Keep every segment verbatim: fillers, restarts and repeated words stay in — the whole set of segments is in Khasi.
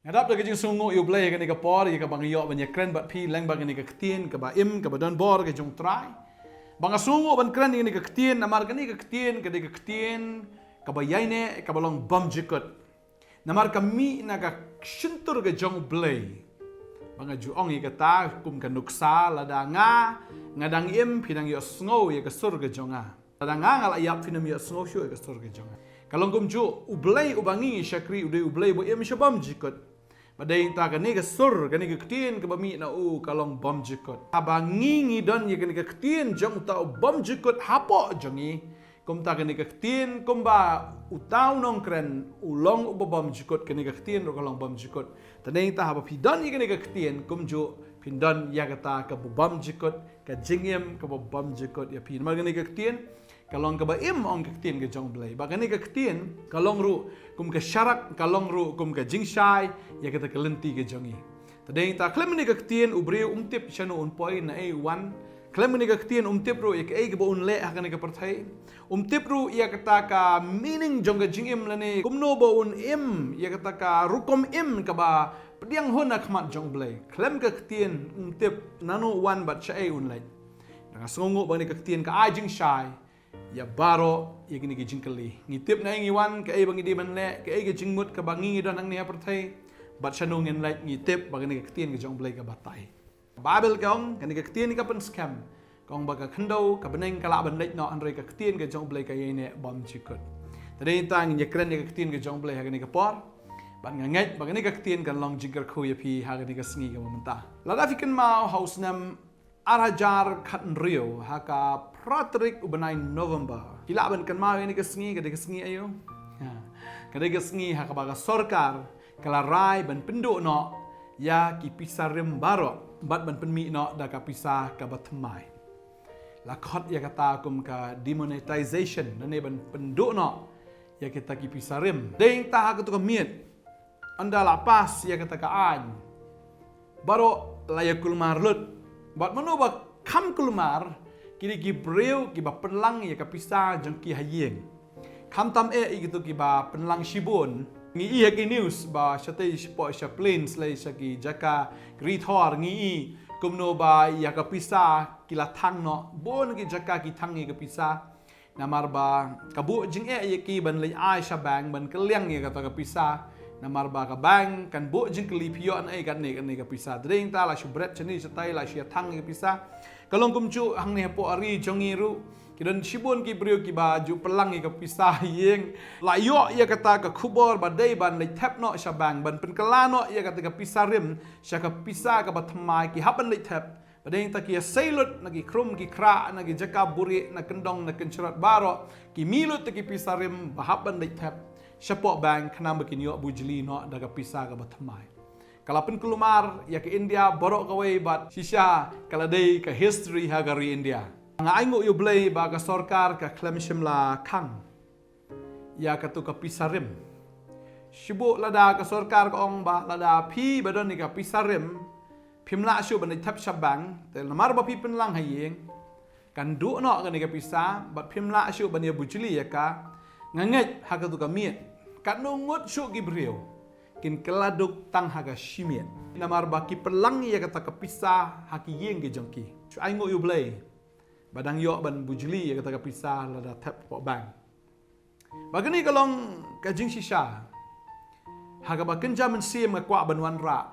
Nga dap da ka jingsngewnguh ïa U Blei ha kane ka por, ïa kaba nga ïoh ban ïakren bad phi lyngba kane ka ktien kaba im, kaba don bor ka jong U Trai. Ba nga sngewnguh ban kren ïa kane ka ktien, namar kane ka ktien ka dei ka ktien kaba ïaineh, kaba long bymjukut. Namar ka mih na ka shyntur ka jong U Blei. Ba nga ju ong ïa kata kum ka nuksa, lada nga, nga dang im, phin nang ïohsngew ïa ka sur ka jong nga. Lada nga, nga la ïap, phin nym ïohsngew shuh ïa ka sur ka jong nga. Ka long kumjuh, U Blei uba ngi shakri u dei U Blei uba im sha bymjukut. Bad dei nangta kane ka sur, kane ka ktien kaba mih na u ka long bymjukut. Haba ngi ngi don ïa kane ka ktien jong uta u bymjukut hapoh jong ngi, kumta kane ka ktien, kumba uta u nongkren u long uba bymjukut, kane ka ktien ruh ka long bymjukut. Te dei nangta haba phi don ïa kane ka ktien, kumjuh phin don ïa kata kaba bymjukut, ka jingim kaba bymjukut ïa phi. Namar kane ka ktien ka long kaba im, ong ka ktien ka jong U Blei. Bad kane ka ktien ka long ruh kum ka sharak, ka long ruh kum ka jingshai ïa kata ka lynti ka jong ngi. Te dei nangta khlem kane ka ktien u briew um tip shano un poi, naei u wan. Khlem kane ka ktien um tip ruh ïa kaei kaba un leh ha kane ka pyrthei. Um tip ruh ïa kata ka meaning jong ka jingim lane kumno ba un im ïa kata ka rukom im kaba pdiang hun ha khmat jong U Blei. Khlem ka ktien um tip nano u wan bad shaei un leit. Nga sngewnguh ba kane ka ktien ka ai jingshai ïa baroh ïa kine ki jingkylli. Ngi tip naei ngi wan, kaei ba ngi dei ban leh, kaei ka jingmut kaba ngi ngi don hangne ha pyrthei. Bad shano ngin leit, ngi tip ba kane ka ktien ka jong U Blei ka batai. Baibl ka ong, kane ka ktien ka pynskhem. Ka ong ba ka khyndew, ka bneng ka lah ban leit noh, hynrei ka ktien ka jong U Blei ka ïaineh bymjukut. Te dei nangta ngin ïakren ïa ka ktien ka jong U Blei ha kane ka por. Bad nga ngeit ba kane ka ktien kan long jingkyrkhu ïa phi ha kane ka sngi kaba mynta. Lada phi kynmaw ha u snem ar hajar khathynriew, ha ka phra tarik u bnai November. Phi lah ban kynmaw ïa kane ka sngi, ka dei ka sngi aïu? Ha. Ka dei ka sngi ha kaba ka sorkar ka la rai ban pynduh noh ïa ki pisa rim baroh, bad ban pynmih noh da ka pisa kaba thymmai. La khot ïa kata kum ka demonetization, lane ban pynduh noh ïa kita ki pisa rim. Dei nangta ha kato ka miet, ynda la pass ïa kata ka aiñ, baroh la ïa kulmar lut. Bad mano ba kham kulmar, ki dei ki briew kiba pynlang ïa ka pisa jong ki ha ïing. Khamtam eh ïa kito kiba pynlang shibun. Ngi i ha ki news ba shatei shapoh sha plains lane sha ki jaka ri thor, ngi i kumno ba ïa ka pisa ki la thang noh, bun ki jaka ki thang ïa ka pisa. Namar ba ka buh jingeh ïa ki ban leit ai sha bank ban kylliang ïa kata ka pisa. Namar ba ka bank kan buh jingkylli, phi ïoh naei katne katne ka pisa. Te dei nangta la shu bret shane shatai, la shu ïa thang ïa ka pisa. Ka long kumjuh hangne hapoh ka ri jong ngi ruh. Ki don shibun ki briew kiba ju pynlang ïa ka pisa ha ïing. La ïoh ïa kata ka khubor ba dei ban leit thep noh sha bank, ban pynkylla noh ïa kata ka pisa rim sha ka pisa kaba thymmai, ki hap ban leit thep. Bad dei nangta ki ïa sei lut na ki khrum ki khrah, na ki jaka buhrieh, na kyndong na kynshrot baroh. Ki mih lut da ki pisa rim ba hap ban leit thep shapoh bank, khnang ba kin ïoh bujli noh da ka pisa kaba thymmai. Ka la pynkulmar ïa ka India baroh kawei, bad shisha ka la dei ka history ha ka ri India. Nga ainguh ïa U Blei ba ka sorkar ka khlem shym la khang ïa kato ka pisa rim. Shu buh lada ka sorkar ka ong ba lada phi ba don ïa ka pisa rim, phim lah shuh ban leit thep sha bank, te namar ba phi pynlang ha ïing, kan duh noh kane ka pisa, bad phim lah shuh ban ïa bujli ïa ka. Nga ngeit ha kato ka miet, katno ngut shuh ki briew kin kylla duk tang ha ka shi miet. Namar ba ki pynlang ïa kata ka pisa ha ki ïing ki jong ki. Shu ainguh ïa U Blei ba dang ïoh ban bujli ïa kata ka pisa lada thep hapoh bank. Ba kane ka long ka jingshisha ha kaba kynja mynsiem nga kwah ban wanrah.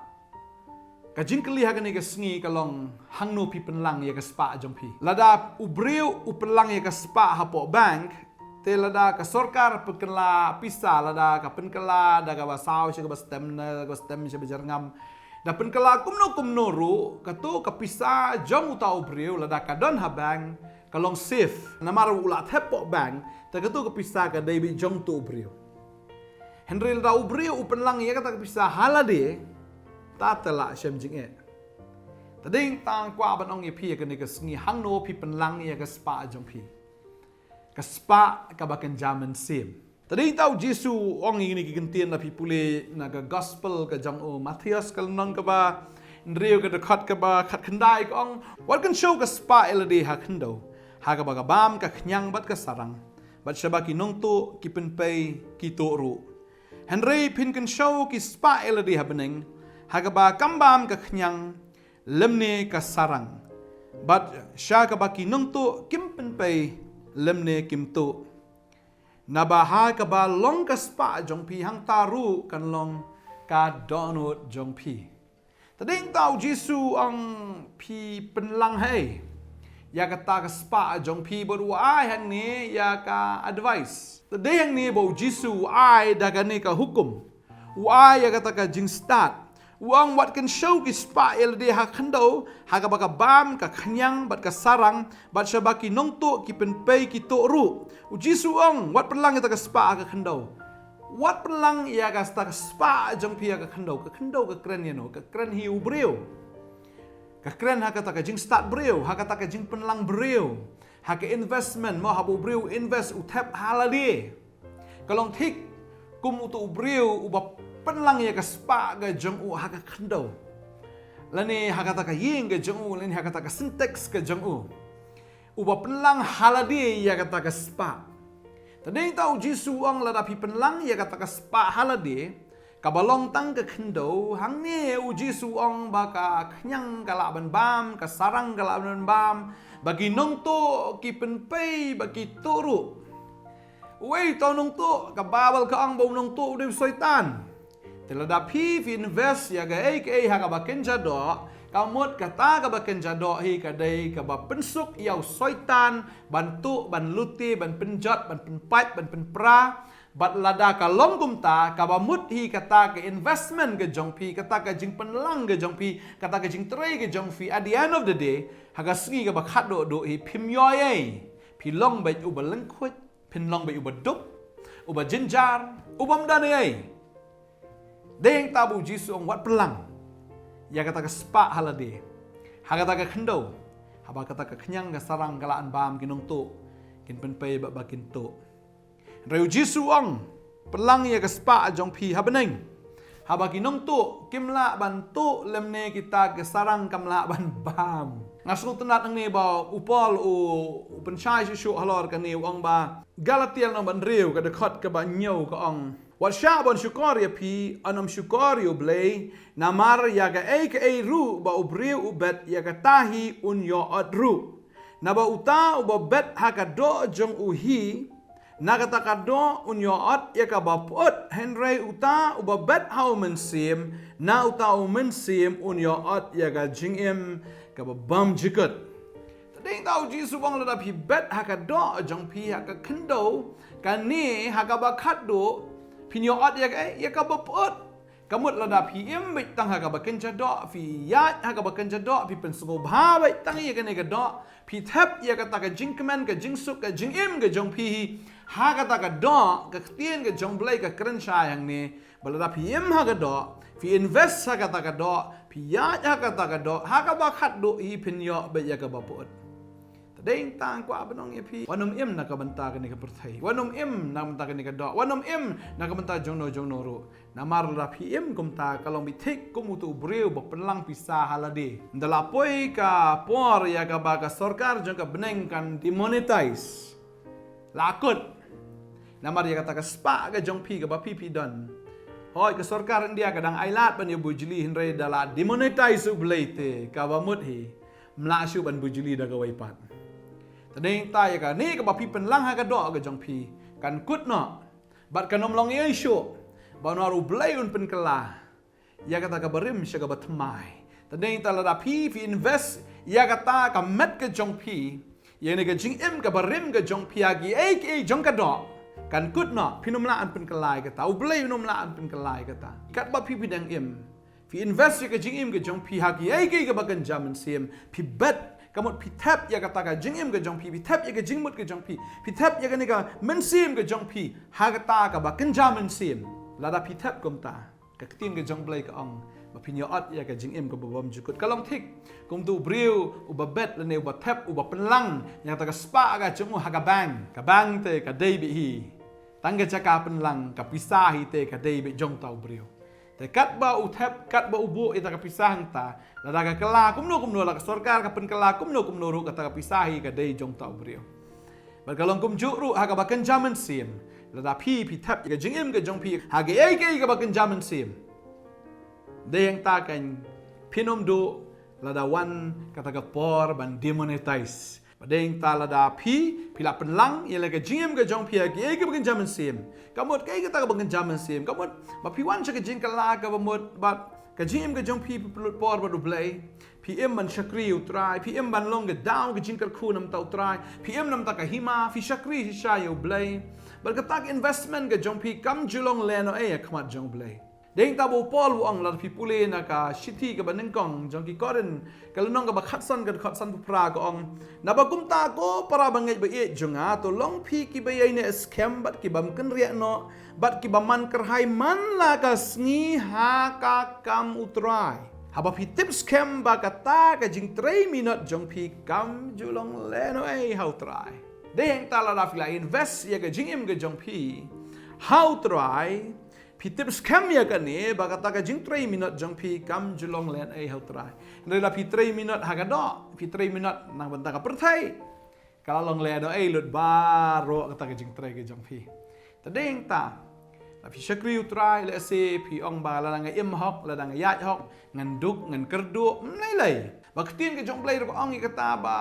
Ka jingkylli ha kane ka sngi ka long, hangno phi pynlang ïa ka spah jong phi? Lada u briew u pynlang ïa ka spah hapoh bank, te lada ka sorkar pynkylla pisa, lada ka pynkylla da kaba saw sha kaba stem, na kaba stem sha ba jyrngam, da pynkylla kumno kumno ruh, kato ka pisa jong uta u briew lada ka don ha bank, ka long safe. Namar u la thep hapoh bank, te kato ka pisa ka dei beit jong uto u briew. Hynrei lada u briew u pynlang ïa kata ka pisa ha lade, ta te lah shem jingeh. Te dei tang kwah ban ong ïa phi ïa kane ka sngi, hangno phi pynlang ïa ka spah jong phi? Ka spah kaba kynja mynsiem. Te dei tang U Jisu u ong ïa kine ki kyntien, lada phi pule na ka gospel ka jong u Mathaios, ka lynnong kaba hynriew, ka dkhot kaba khatkhyndai, ka ong, wat kynshew ka spah ïa lade ha khyndew, ha kaba ka bam, ka khñiang bad ka sarang, bad shaba ki nongtuh ki pynpei, ki tuh ruh. Hynrei phin kynshew ki spah ïalade ha bneng, ha kaba kam bam ka khñiang lymne ka sarang, bad sha kaba ki nongtuh kim pynpei lymne kim tuh. Naba ha kaba long ka spah jong phi, hangta ruh kan long ka dohnud jong phi. Te dei ta u Jisu u ong, phi pynlang hi ïa kata ka spah jong phi, bad u ai hangne ïa ka advice. Te dei hangne ba u Jisu u ai da kane ka hukum. U ai ïa kata ka jingstad. U ong, wat kynshew ki spah ïalade ha khyndew, ha kaba ka bam ka khñiang bad ka sarang, bad sha ba ki nongtuh ki pynpei ki tuh ruh. U Jisu u ong, wat pynlang ïa kata ka spah ha ka khyndew. Wat pynlang ïa kata ka spah jong phi ha ka khyndew. Ka khyndew ka kren ïano? Ka kren hi u briew. Ka kren ha kata ka jingstad briew, ha kata ka jingpynlang briew, ha ka investment, mo, haba u briew u invest, u thep ha lade. Ka long thik kum uto u briew uba pynlang ïa ka spah ka jong u ha ka khyndew, lane ha kata ka ïing ka jong u, lane ha kata ka Sintex ka jong u, uba pynlang ha lade ïa kata ka spah. Te dei ta u Jisu u ong, lada phi pynlang ïa kata ka spah ha lade, kaba long tang ka khyndew, hangne u Jisu u ong ba ka khñiang ka lah ban bam, ka sarang ka lah ban bam, ba ki nongtuh ki pynpei, ba ki tuh ruh. Uei uta u nongtuh? Ka Baibl ka ong ba u nongtuh u dei u Soitan. Te lada phi, phi invest ïa kaei kaei ha kaba kynja doh, ka mut kata kaba kynja doh hi ka dei kaba pynsuk ïa u Soitan ban tuh, ban lute, ban pynjot, ban pynpait, ban pynpra. Bad lada ka long kumta, kaba mut hi kata ka investment ka jong phi, kata ka jingpynlang ka jong phi, kata ka jingtrei ka jong phi, at the end of the day, ha ka sngi kaba khatduh duh hi phim ïoh ei. Phi long beit uba lyngkhuid, phin long beit uba duk, uba jynjar, ubym don ei. Dei hangta ba u Jisu u ong, wat pynlang ïa kata ka spah ha lade, ha kata ka khyndew, haba kata ka khñiang ka sarang ka lah ban bam, ki nongtuh kin pynpei bad ba kin tuh. Hynrei u Jisu u ong, pynlang ïa ka spah jong phi ha bneng, haba ki nongtuh kim lah ban tuh lymne kita ki sarang kam lah ban bam. Nga sngewtynnad hangne ba u Paul u, u pynshai shuh shuh halor kane, u ong ba, Galatia lynnong ba hynriew ka dkhot kaba hynñiew ka ong, wat shah ban shukor ïa phi, yn ym shukor ïa u Blei, namar ïa kaei kaei ruh ba u briew u bet, ïa kata hi un ïoh ot ruh. Naba uta uba bet ha ka doh jong u hi, na kata ka doh un ïoh ot ïa kaba pyut, hynrei uta uba bet ha u Mynsiem, na uta u Mynsiem un ïoh ot ïa ka jingim kaba bymjukut. Te dei ta u Jisu u ong, lada phi bet ha ka doh jong phi ha ka khyndew, kane ha kaba khatduh phin ïoh ot ïa ka, ïa kaba pyut. Ka mut lada phi im beit tang ha kaba kynja doh, phi ïaid ha kaba kynja doh, phi pynsngewbha beit tang ïa kane ka doh, phi thep ïa kata ka jingkmen, ka jingsuk, ka jingim ka jong phi hi ha kata ka doh, ka ktien ka jong u Blei ka kren shai hangne ba lada phi im ha ka doh, phi invest ha kata ka doh, phi ïaid ha kata ka doh, ha kaba khatduh hi phin ïoh beit ïa kaba pyut. Te dei tang kwah ban ong ïa phi, wat nym im na ka bynta kane ka pyrthei, wat nym im na ka bynta kane ka doh, wat nym im na ka bynta jongno jongno ruh. Namar lada phi im kumta, ka long beit thik kum uto u briew ba pynlang pisa ha lade. Ynda la poi ka por ïa kaba ka sorkar jong ka bneng kan demonetize, la kut. Namar ïa kata ka spah ka jong phi kaba phi phi don, hooid, ka sorkar India ka dang ailad ban ïoh bujli, hynrei da la demonetize u Blei te, kaba mut hi ym lah shuh ban bujli da kawei pat. Te dei ta ïa kane kaba phi pynlang ha ka doh ka jong phi, kan kut noh. Bad kan ym long ei ei shuh ba un, u Blei un pynkylla ïa kata kaba rim sha kaba thymmai. Te dei ta lada phi, phi invest ïa kata ka met ka jong phi, ïa kane ka jingim kaba rim ka jong phi ha kiei kiei jong ka doh, kan kut noh, phin ym lah ban pynkylla ïa kata, u Blei un ym lah ban pynkylla ïa kata. Katba phi phi dang im, phi invest ïa ka jingim ka jong phi ha kiei kiei kaba kynja mynsiem, phi bet, ka mut phi thep ïa kata ka jingim ka jong phi, phi thep ïa ka jingmut ka jong phi, phi thep ïa kane ka mynsiem ka jong phi ha kata kaba kynja mynsiem. Lada phi thep kumta, ka ktien ka jong u Blei ka ong ba phin ïoh ot ïa ka jingim kaba bymjukut. Ka long thik kum uto u briew uba bet lane uba thep, uba pynlang ïa kata ka spah ka jong u ha ka bank. Ka bank te ka dei beit hi tang ka jaka pynlang, ka pisa hi te ka dei beit jong uta u briew. Te katba u thep, katba u buh ïa kata ka pisa hangta, lada ka kylla kumno kumno, la ka sorkar ka pynkylla kumno kumno ruh, kata ka pisa hi ka dei jong uta u briew. Bad ka long kumjuh ruh ha kaba kynja mynsiem. Lada phi, phi thep ïa ka jingim ka jong phi ha kaei kaei kaba kynja mynsiem, dei hangta kan phin ym duh lada wan kata ka por ban demonetize. Ba dei hangta lada phi, phi la pynlang ïa la ka jingim ka jong phi ha kaei kaba kynja mynsiem. Ka mut kaei kata kaba kynja mynsiem? Ka mut ba phi wan sha ka jingkylla kaba mut bad ka jingim ka jong phi, phi pynlut por bad U Blei. Phi im ban shakri ïa U Trai, phi im ban long ka daw ka jingkyrkhu namar U Trai, phi im namar ka hima, phi shakri shisha ïa U Blei. Bad kata ka investment ka jong phi kam ju long lehnohei ha khmat jong U Blei. Dei hangta ba u Paul u ong, lada phi pule na ka shithi kaba nyngkong jong ki Korinth, ka lynnong kaba khatsan, ka dkhot sanphew-phra, ka ong: Naba kumta ko para bangeit ba ïeit jong nga, to long phi kiba ïaineh skhem bad ki bym kynriah noh, bad ki bym man kyrhai man la ka sngi ha ka kam U Trai. Haba phi tip skhem ba kata ka jingtrei minot jong phi kam ju long lehnohei ha U Trai. Dei hangta lada phi la invest ïa ka jingim ka jong phi ha U Trai, phi tip skhem ïa kane ba kata ka jingtrei minot jong phi kam ju long lehnohei ha U Trai. Hynrei lada phi trei minot ha ka doh, phi trei minot na ka bynta ka pyrthei, ka la long lehnohei lut baroh kata ka jingtrei ka jong phi. Te dei hangta, lada phi shakri U Trai, lehse phi ong ba lada nga im hok, lada nga ïaid hok, ngan duk, ngan kyrduh, ym lei lei. Ba ka ktien ka jong U Blei ruh ka ong ïa kata ba,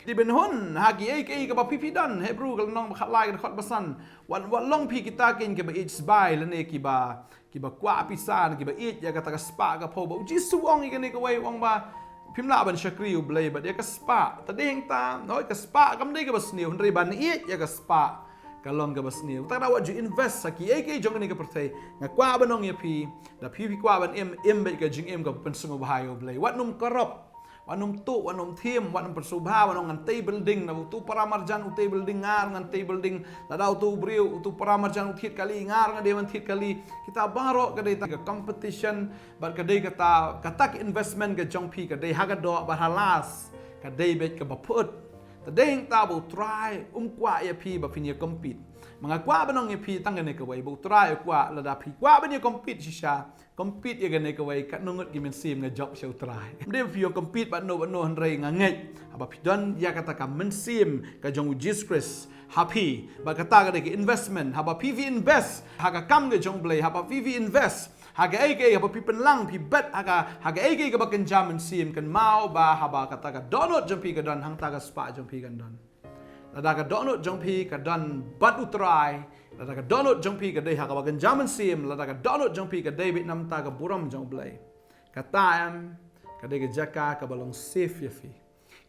dei ban hun ha kiei kiei kaba phi, phi don. Hebru ka lynnong ba khatlai, ka dkhot ba san: Wat, wat long phi kita keiñ kiba ïeit sbai lane kiba, kiba kwah pisa, kiba ïeit ïa kata ka spah ka phew. Ba U Jisu u ong ïa kane kawei, u ong ba phim lah ban shakri U Blei bad ïa ka spah. Te dei hangta, hooid, ka spah kam dei kaba sniew, hynrei ban ïeit ïa ka spah ka long kaba sniew. Te lada wat ju invest ha kiei kiei jong kane ka pyrthei, nga kwah ban ong ïa phi, lada phi, phi kwah ban im, im beit ka jingim kaba pynsngewbha ïa U Blei. Wat nym korop. Wat nym tuh, wat nym thiem, wat nym pynsngewbha, wat nym ong ngan tei building, naba uto u para marjan u tei building, nga ruh ngan tei building, lada uto u briew, uto u para marjan u thied kali, nga ruh ngan dei ban thied kali. Kita baroh ka dei ka competition, bad ka dei kata, kata ka investment ka jong phi ka dei ha ka doh, bad ha last ka dei beit kaba pyut. Te dei hangta ba U Trai um kwah ïa phi ba phin ïa compete. Ma nga kwah ban ong ïa phi tang kane kawei, ba U Trai u kwah lada phi kwah ban ïa compete shisha, compete ïa kane kawei, katno ngut ki mynsiem nga jop sha U Trai. Ym dei ba phi ïa compete bad no bad no, hynrei nga ngeit haba phi don ïa kata ka mynsiem ka jong U Jisu Khrist ha phi, bad kata ka dei ka investment, haba phi, phi invest ha ka kam ka jong U Blei, haba phi, phi invest ha kaei kaei, haba phi pynlang, phi bet ha ka, ha kaei kaei kaba kynja mynsiem, kynmaw ba haba kata ka dohnud jong phi ka don, hangta ka spah jong phi kan don. Lada ka dohnud jong phi ka don bad U Trai, lada ka dohnud jong phi ka dei ha kaba kynja mynsiem, lada ka dohnud jong phi ka dei beit namar ka burom jong U Blei, kata em ka dei ka jaka kaba long safe ïa phi.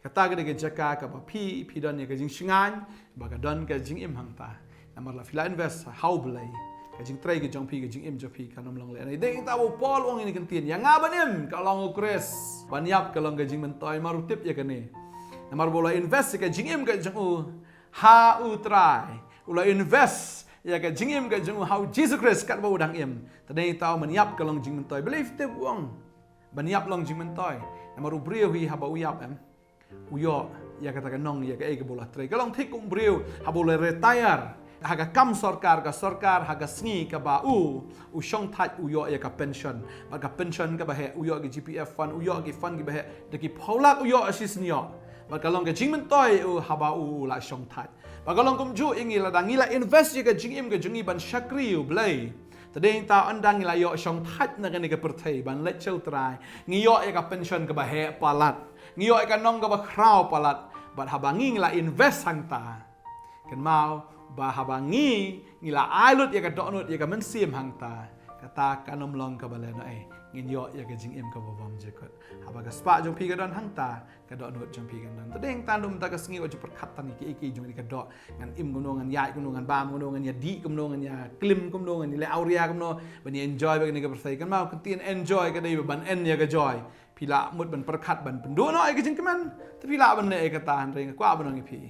Kata ka dei ka jaka kaba phi, phi don ïa ka jingshngaiñ ba ka don ka jingim hangta. Namar lada phi la invest ha U Blei, ka jingtrei ka jong phi, ka jingim jong phi kan ym long lehnohei. Dei hangta ba u Paul u ong ïa kane ka ktien, ïa nga ban im ka long U Khrist, ban ïap ka long ka jingmyntoi. Namar u tip ïa kane. Namar ba u la invest ïa ka jingim ka jong u ha U Trai, u la invest ïa ka jingim ka jong u ha U Jisu Khrist katba u dang im. Te dei hangta ban ïap ka long jingmyntoi. Balei phi tip u ong ban ïap long jingmyntoi? Namar u briew hi haba u ïap, em, u ïoh ïa kata ka nong, ïa kaei kaba u la trei. Ka long thik kum u briew haba u la retire ha ka kam sorkar, ka sorkar ha ka sngi kaba u, u shongthait u ïoh ïa ka pension. Bad ka pension kaba heh u ïoh ki G P F fund, u ïoh ki fund kiba heh, da ki phew lak u ïoh shisien ïoh. Bad ka long ka jingmyntoi u haba u la shongthait. Bad ka long kumjuh ïa ngi, lada ngi la invest ïa ka jingim ka jong ngi ban shakri U Blei, te dei hangta ynda ngi la ïoh shongthait na kane ka pyrthei ban leit sha U Trai, ngi ïoh ïa ka pension kaba heh palat, ngi ïoh ïa ka nong kaba khraw palat. Bad haba ngi, ngi la invest hangta, kynmaw ba haba ngi, ngi la ai lut ïa ka dohnud, ïa ka mynsiem hangta, kata kan ym long kaba lehnohei. Ngin ïoh ïa ka jingim kaba bymjukut. Haba ka spah jong phi ka don hangta, ka dohnud jong phi kan don. Te dei hangta, ym dei mynta ka sngi wat ju pyrkhat tang ïa kiei kiei jong kane ka doh. Ngan im kumno, ngan ïaid kumno, ngan bam kumno, ngan ïadih kumno, ngan ïaklim kumno, ngan ïaleh awria kumno ban ïa enjoy bad kane ka pyrthei. Kynmaw, ka ktien enjoy ka dei ban end ïa ka joy. Phi lah mut ban pyrkhat ban pynduh noh ïa ka jingkmen, te phi lah ban leh ïa kata, hynrei nga kwah ban ong ïa phi,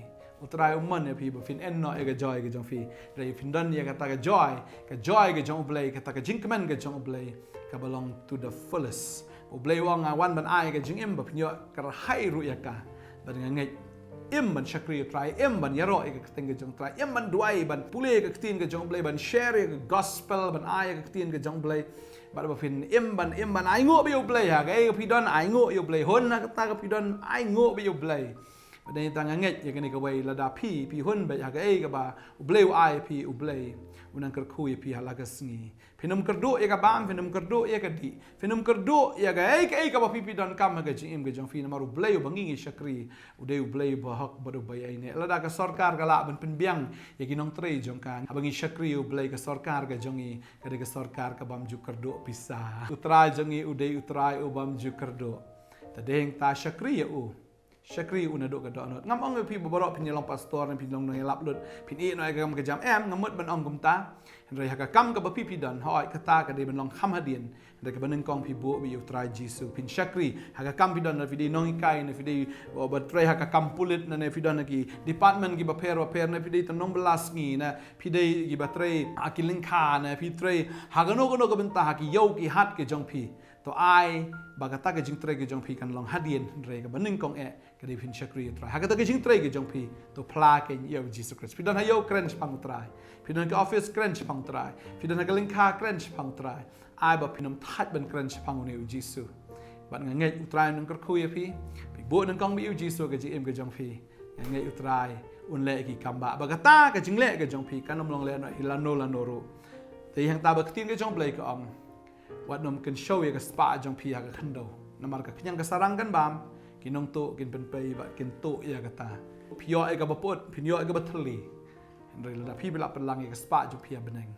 U Trai um mon ïa phi ba phin end noh ïa ka joy ka jong phi. Hynrei phin don ïa kata ka joy, ka joy ka jong U Blei, kata ka jingkmen ka jong U Blei kaba long to the fullest. U Blei u ong, nga wan ban ai ka jingim ba phin ïoh kyrhai ruh ïa ka. Bad nga ngeit, im ban shakri U Trai, im ban ïaroh ïa ka ktien ka jong U Trai, im ban duwai, ban pule ïa ka ktien ka jong U Blei, ban share ïa ka gospel, ban ai ïa ka ktien ka jong U Blei. Bad ba phin im ban, im ban ainguh bad ïa U Blei ha kaei ka phi don, ainguh ïa U Blei. Hun na kata ka phi don, ainguh bad ïa U Blei. Bad dei tang nga ngeit ïa kane kawei, lada phi, phi hun beit ha kaei kaba U Blei u ai ïa phi, U Blei un nang kyrkhu ïa phi ha la ka sngi. Phin ym kyrduh ïa ka bam, phin ym kyrduh ïa ka dih, phin ym kyrduh ïa kaei kaei kaba phi, phi donkam ha ka jingim ka jong phi, namar U Blei uba ngi ngi shakri u dei U Blei uba hok bad uba ïaineh. Lada ka sorkar ka lah ban pynbiang ïa ki nongtrei jong ka haba ngi shakri U Blei, ka sorkar ka jong ngi ka dei ka sorkar ka bym ju kyrduh pisa. U Trai jong ngi u dei U Trai u bym ju kyrduh. Te dei hangta shakri ïa u. Shakri u naduh ka dohnud. Ngam ong ïa phi ba baroh phin ïa long pastor ne phin long nongïalap lut, phin ïeh noh ïa ka kam ka jam, em, ngam mut ban ong kumta. Hynrei ha ka kam kaba phi, phi don, hooid, kata ka dei ban long kham hadien. Hynrei kaba nyngkong phi buh beit ïa U Trai Jisu, phin shakri. Ha ka kam phi don, ne phi dei nonghikai, ne phi dei, oh, ba trei ha ka kam pulit, ne, ne phi don ha ki department kiba pher ba pher, ne phi dei tang nongbylla sngi, ne phi dei kiba trei ha ki lyngkha, ne phi trei ha kano kano ka bynta ha ki ïew ki hat ki jong phi. To ai ba kata ka jingtrei ka jong phi kan long hadien, hynrei kaba nyngkong eh ka dei phin shakri ïa U Trai ha kata ka jingtrei ka jong phi. To phla keiñ ïa U Jisu Khrist. Phi don ha ïew, kren shaphang U Trai. Phi don ha ka office, kren shaphang U Trai. Phi don ha ka lyngkha, kren shaphang U Trai. Ai ba phin ym thait ban kren shaphang une U Jisu. Bad nga ngeit U Trai un nang kyrkhu ïa phi. Phi buh nyngkong beit ïa U Jisu ha ka jingim ka jong phi. Nga ngeit U Trai un leh ïa ki kam ba, ba kata ka jingleh ka jong phi kan ym long lehnoh hi lano lano ruh. Te hangta ba ka ktien ka jong U Blei ka ong, wat nym kynshew ïa ka spah jong phi ha ka khyndew, namar ka khñiang ka sarang kan bam, ki nongtuh kin pynpei bad kin tuh ïa kata. Phi ïoh ïa kaba put, phin ïoh ïa kaba thylli. Hynrei lada phi, phi lah pynlang ïa ka spah jong phi ha bneng,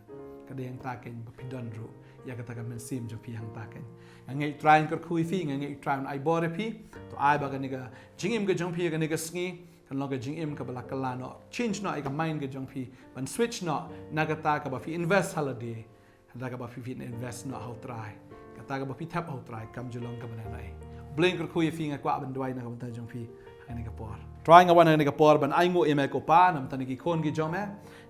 ka dei hangta keiñ ba phi don ruh ïa kata ka mynsiem jong phi hangta keiñ. Nga ngeit U Trai un kyrkhu ïa phi, nga ngeit U Trai un ai bor ïa phi. To ai ba kane ka jingim ka jong phi kane ka sngi kan long ka jingim kaba la kylla noh, change noh ïa ka mind ka jong phi, ban switch noh na kata kaba phi invest ha lade, na kata kaba phi, phi invest noh ha U Trai. Kata kaba phi thep ha U Trai kam ju long kaba nai nai. U Blei un kyrkhu ïa phi. Nga kwah ban duwai na ka bynta jong phi ha kane ka por. Trai, nga wan ha kane ka por ban ainguh ïa me ko Pa na ka bynta ki khun ki jong me.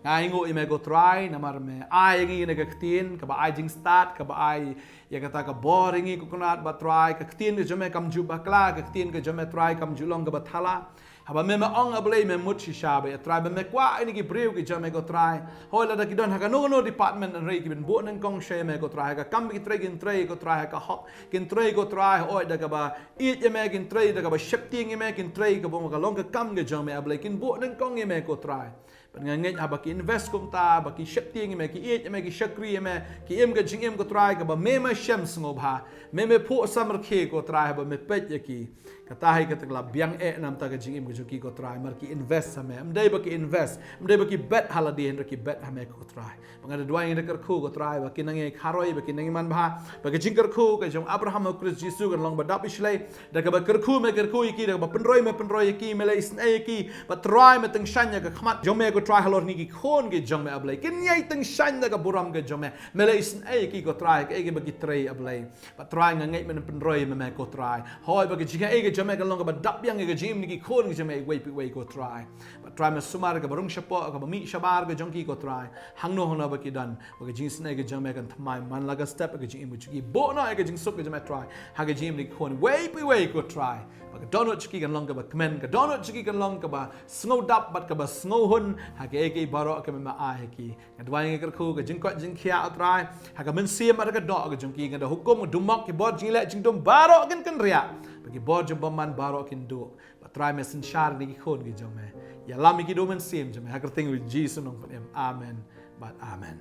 Nga ainguh ïa me ko Trai namar me ai ïa ngi kane ka ktien kaba ai jingstad, kaba ai ïa kata ka bor ïa ngi ko Kynrad. Bad Trai, ka ktien ka jong me kam ju bakla, ka ktien ka jong me Trai kam ju long kaba thala. Haba me, me ong, A Blei, me mut shisha beit A Trai, ba me kwah ïa ngi ki briew ki jong me ko Trai. Hooid, lada ki don ha kano kano department, hynrei kin buh nyngkong sha me ko Trai. Ha ka kam ba ki trei, kin trei ko Trai ha ka hok, kin trei ko Trai hooid da kaba ïeit ïa me, kin trei da kaba sheptieng ïa me, kin trei kaba ka long ka kam ka jong me A Blei, kin buh nyngkong ïa me ko Trai. Bad nga ngeit haba ki invest kumta, ba ki sheptieng ïa me, ki ïeit ïa me, ki shakri ïa me, ki im ka jingim ko Trai kaba me, me shem sngewbha, me, me phuh samrkhie ko Trai, haba me peit ïa ki. Kata hi kata ka la biang eh na ka bynta ka jingim ka jong ki ko Trai, namar ki invest ha me. Ym dei ba ki invest, ym dei ba ki bet ha lade, hynrei ki bet ha me ko Trai. Ba nga da duwai, nga da kyrkhu ko Trai, ba kin nang ïai kharoi, ba kin nang ïai manbha, ba ka jingkyrkhu ka jong Abraham ha U Khrist Jisu kan long ba dap shlei. Da kaba kyrkhu me kyrkhu ïa ki, da kaba pynroi me pynroi ïa ki, me la isynei ïa ki. Bad Trai, me tyngshaiñ ïa ka khmat jong me ko Trai halor kine ki khun ki jong me A Blei. Kin ïai tyngshaiñ da ka burom ka jong me. Me la isynei ïa ki ko Trai, kaei kaba ki trei A Blei. Bad Trai, nga ngeit men pynroi me, me ko Trai. Hooid, ba ka jingaiei ka jong me kan long kaba dap biang ïa ka jingim kine ki khun ki jong me iwei pa iwei ko Trai. Bad Trai, me sumar ïa kaba rung shapoh, kaba mih shabar ka jong ki ko Trai. Hangno hangno ba ki don, ba ka jingisynei ka jong me kan thymmai man la ka step ha ka jingim ka jong ki. Buh noh ïa ka jingsuk ka jong me Trai ha ka jingim kine ki khun iwei pa iwei ko Trai. Ba ka dohnud jong ki kan long kaba kmen, ka dohnud jong ki kan long kaba sngewdap bad kaba sngewhun ha kaei kaei baroh kaba me ai ha ki. Nga duwai, nga kyrkhu ka jingkoit jingkhiah ko Trai ha ka mynsiem bad ha ka doh ka jong ki. Nga da hukum, nga da mok, ki bor jingleh jingdum baroh kin kynriah, bad ki bor jingbymman baroh kin duh. Bad Trai, me synshar ïa kine ki khun ki jong me. Ïalam ïa ki da u Mynsiem jong me. Ha ka kyrteng U Jisu nongpynim. Amen bad amen.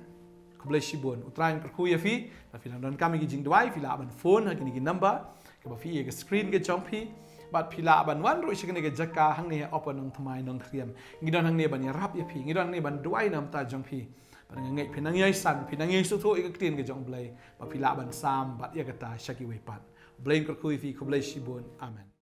Khublei shibun. U Trai un kyrkhu ïa phi. Lada phi nang donkam ïa ki jingduwai, phi lah ban phone ha kine ki number kaba phi ïohi ha ka screen ka jong phi. Bad phi lah ban wan ruh sha kane ka jaka hangne ha Upper Nongthymmai Nongkrem. Ngi don hangne ban ïarap ïa phi, ngi don hangne ban duwai na ka bynta jong phi. Bad nga ngeit phin nang ïai san, phin nang ïai sngewthuh ïa ka ktien ka jong U Blei, bad phi lah ban sam bad ïa kata sha kiwei pat. U Blei un kyrkhu ïa phi. Khublei shibun. Amen.